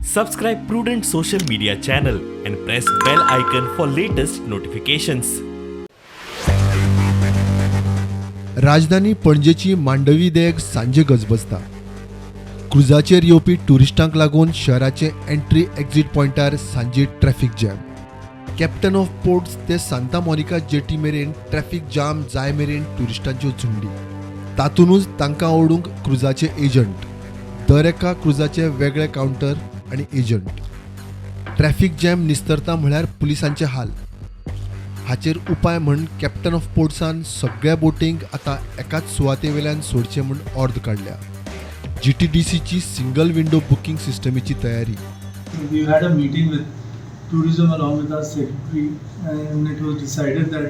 Subscribe Prudent Social Media channel and press bell icon for latest notifications. राजधानी पणजेची मांडवी देग सांजे गजबजता. क्रुजाचेर येवपी ट्युरिस्टांक लागून शहराचे एंट्री एक्झिट पॉयंटार सांजे traffic jam. Captain of ports ते सांता मोनिका जेटी मेरेन ट्रॅफिक जाम जाय मेरेन ट्युरिस्टांच्यो झुंडी. तातूंतच तांकां ओडूंक क्रुजाचे एजंट. दर एका क्रुजाचे वेगळे कावंटर आनी एजंट. ट्रॅफिक जॅम निस्तरता म्हळ्यार पुलिसांचे हाल. हाचेर उपाय म्हण कॅप्टन ऑफ पोर्ट्सान सगळ्या बोटींक आतां एकाच सुवातेवेल्यान सोडचें म्हूण ऑर्द काडल्या. जीटीडीसीची सिंगल विंडो बुकींग सिस्टमीची तयारी. We had a meeting with tourism along with our secretary, and it was decided that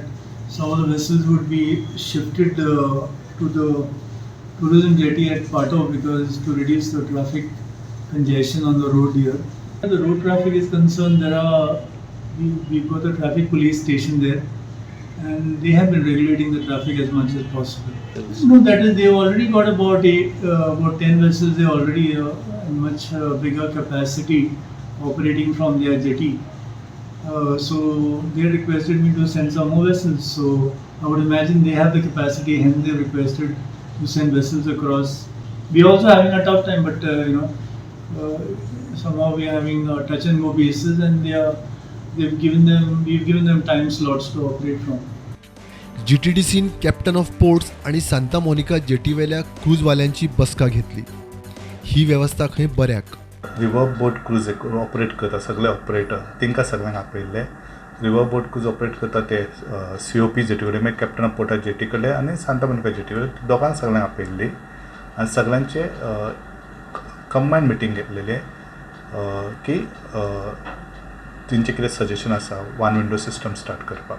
some of the vessels would be shifted to the tourism jetty at Patto because to reduce the traffic congestion on the road here. As the road traffic is concerned, there are we've got a traffic police station there, and they have been regulating the traffic as much as possible. No, that is, they've already got about 8, about 10 vessels. They already much bigger capacity operating from their jetty. So they requested me to send some more vessels. So I would imagine they have the capacity, hence they requested to send vessels across. We are also having a tough time, but somehow we are having a touch and go basis, and they've given them we've given them time slots to operate from. जीटीडीसीन captain of ports आनी Santa Monica जेटीवेल्या क्रूजवाल्यांची बसका घेतली. ही वेवस्था खंय बऱ्याक. River बोट cruise operate करता सगळे operator, तांकां सगळ्यांक आपयल्ले. रिवर बोट क्रूज ऑपरेट करता ते सीओपी जेटी कडेन, मागीर कॅप्टन ऑफ पोर्टा जेटी कडेन आनी सांता मोनिका जेटी कडेन, दोगांक सगळ्यांक आपयल्ली आनी सगळ्यांचे कंबायन मिटींग घेतलेली की तेंचें कितें सजेशन आसा वन विंडो सिस्टम स्टार्ट करपाक.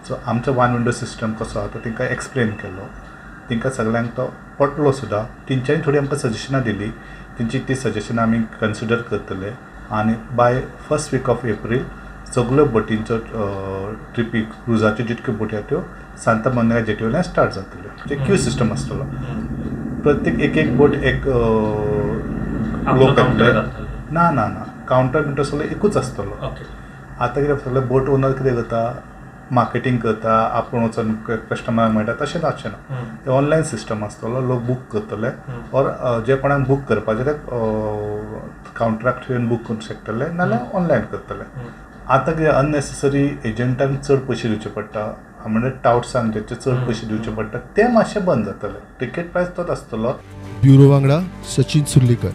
सो आमचो वन विंडो सिस्टम कसो आहा तो तांकां एक्सप्लेन केलो. तांकां सगळ्यांक तो पटलो सुद्दां. तेंच्यांनी थोडीं आमकां सजेशनां दिलीं. तेंची ती सजेशनां आमी कन्सिडर करतले आनी by first week of April सगल्यो बोटींचो ट्रिपी, क्रुजाच्यो जितक्यो बोटी आहा त्यो सांता मोनिका जेटी वयल्यान स्टार्ट जातल्यो. म्हणजे क्यू सिस्टम आसतलो, प्रत्येक एक एक बोट एक आपलो लोक कावंटर येतले. घालतले. ना ना ना, कावंटर म्हणटा सगळें एकूच आसतलो. आतां कितें, सगळे बोट ओनर कितें करता, मार्केटींग करता, आपूण वचोन कस्टमराक मेळटा. तशें जावचें ना. ते ऑनलायन सिस्टम आसतलो. लोक बूक करतले ऑर जे कोणाक बूक करपाचें ते कावंटराक येवन बूक करूंक शकतले, नाल्यार ऑनलायन करतले. आतां कितें, अननेसेसरी एजंटांक चड पयशे दिवचे पडटा, म्हणजे टावट्सांक तेचे चड पयशे दिवचे पडटा, ते मातशें बंद जातले. टिकेट प्रायस तोच आसतलो. ब्युरो वांगडा सचिन सुर्लीकर.